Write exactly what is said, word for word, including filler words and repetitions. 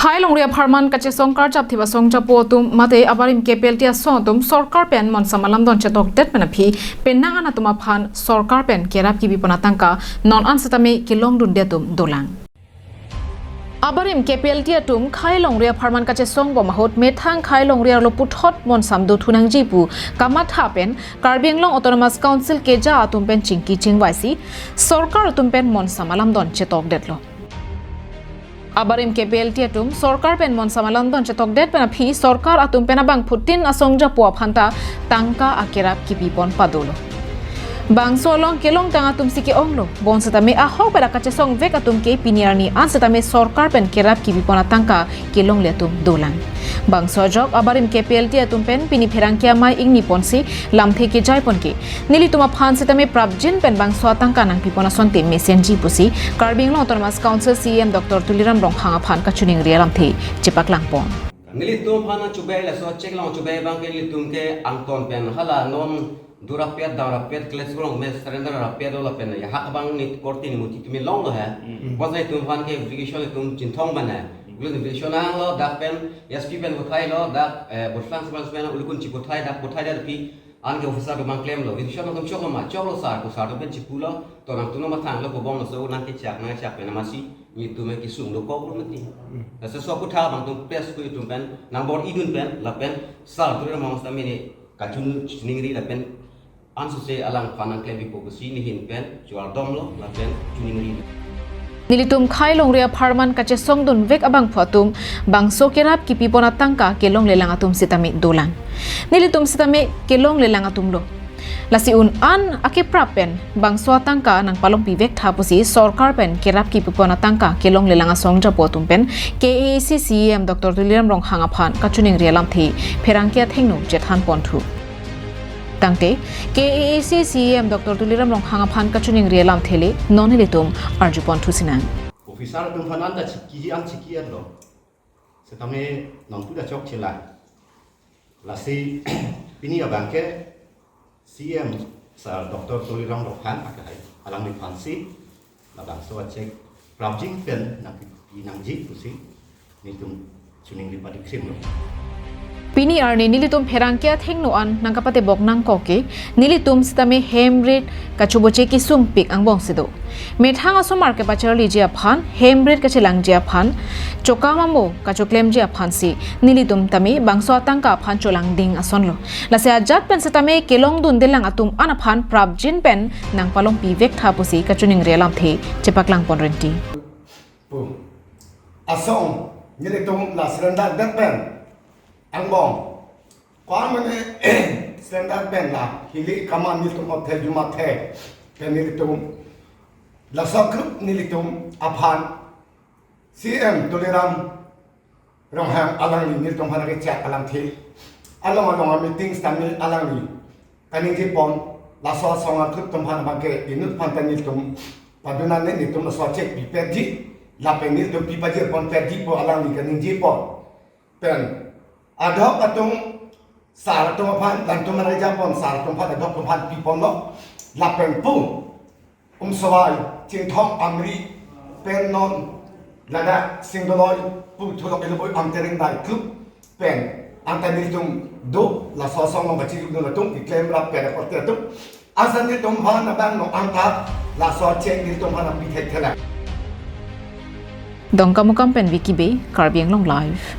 Khei longri apharman kachesong karjap thip asong japo atum mate abarim K P L T asong atum sorkar pen monsam alamdon chetokdet pen aphi penang an atum aphan sorkar pen kerap kipipon atangka non an setame kelongdunde atum dolang. Abarim K P L T atum khei longri apharman kachesong bom ahut methang khei longri arlo puthot monsam dothu nangji pu kamatha pen Karbi Anglong Autonomous Council keja atum pen chingki chingvaisi sorkar atum pen monsam alamdon chetokdetlo. Abarim K P L T atum sorkar pen monsam alamdon chetokdet pen aphi sorkar atum pen abangphutin asong japo aphanta tangka akerap kipipon padolo. Bangso along kelongtang atum si ke-onglo, bonsitame ahok pen kachesongvek atum ke pini arni an setame sorkar pen kerap kipipon atangka kelongle atum dolang. Bangso ajok abarim K P L T atum pen pini pherangke amei ingniponsi lamthe kejaiponke nelitum aphan setame prapjin pen bangso atangka nangpipon asonte mesenji pusi Karbi Anglong Autonomous Council C E M Doctor Tuliram Ronghang aphan kachiningri alamthe chepaklangpon. Nelitum aphan chubei laso check along chubei abangke nelitum ke angton pen hala non durapet darapet kles along me surrender rapet lo lapen ya hak abang ni korte ni muti tumi longlo he. Hmm. Bonsai atum aphan ke verification atum chinthong ban he. Hmm. Verification nanglo dak pen S P pen kothailo dak, eh, Boslang Sibal pen ulukun chi kothai dak kothai dak pi anke officer atum abang klemlo. Verification atum choklo ma, choklo sir, ko sir atum pen chipulo, to nangtum mathanglo ko bomlo, so nangkechak nangchak pen amatsi nelitum ke sunglo koklo mati. Hmm. Laso so kotha abang atum press ko atum pen nangbor-idun pen lapen sir atum mong setame ne kachiningri lapen ansose alangphan nangklem pipo pusi nehin pen chuardomlo lapen chiningri. Nelitum khei longri apharman kachesongdunvek abangphu atum bangso kerap kipipon atangka kelonglelang atum setame dolang. Nelitum setame kelonglelang atumlo. Lasi un an akeprap pen bangso atangka nangpalongpivektha pusi sorkar pen kerap kipipon atangka kelonglelang asong japo atum pen K A A C C E M Doctor Tuliram Ronghang aphan kachiningri alamthe pherangke athengno chethanponthu. Tangte, K A A C C E M Doctor Tuliram Ronghang aphan kachiningri alamthe le non nelitum arjuponthu sinang. Officer atum aphan anta chikiji an chiki-etlo. Setame nangpu ta chokchela. Lasi pini abangke C E M Sir Doctor Tuliram Ronghang akehai alangliphansi labangso a-check prapjin pen nangpi nangji pusi nelitum chiningri padi krimlo. Pini arni nelitum pherangke athengno an nangkapatebok nangkok ke nelitum setame hem rit kachoboche kesungpik angbong si do. Methang asomar kepacharliji aphan, hem rit kachelangji aphan, chokam amo kachoklemji aphansi nelitum tame bangso atangka aphan cholangding asonlo. Lasi ajat pen setame kelongdundelang atum an aphan prapjin pen nangpalongpivektha pusi kachiningri alamthe chepaklangpon renti. Pu. Asong nelitum la surrender det pen angbong. Ko-an mane surrender pen la hili kaman nelitum othe jumathe pen nelitum laso group nelitum aphan C E M Tuliram Ronghang alangli nelitum aphan kechak alamthe. Along along a-meeting setame alangli kaningjepon laso asong a-group atum aphan abangke inut aphan ta nelitum padunane nelitum laso check pipetji lapen nelitum pipajirponpetji pu alangli kaningjepon. Pen adhok atum sir atum aphan, latum aphan japon, sir atum aphan adhok atum aphan piponlo. Lapen pu Umsowai, Chinthong, Amri pen non ladak Singdoloi pu Thulok Iloboi Amtereng Dai Club pen anta nelitum do laso asong along kachidun atum keklem rap pen aporte atum. Asan nelitum aphan abang no anta laso check nelitum aphan api thekthelang. Dongkamukam pen Vicky Bey, Karbi Anglong Live.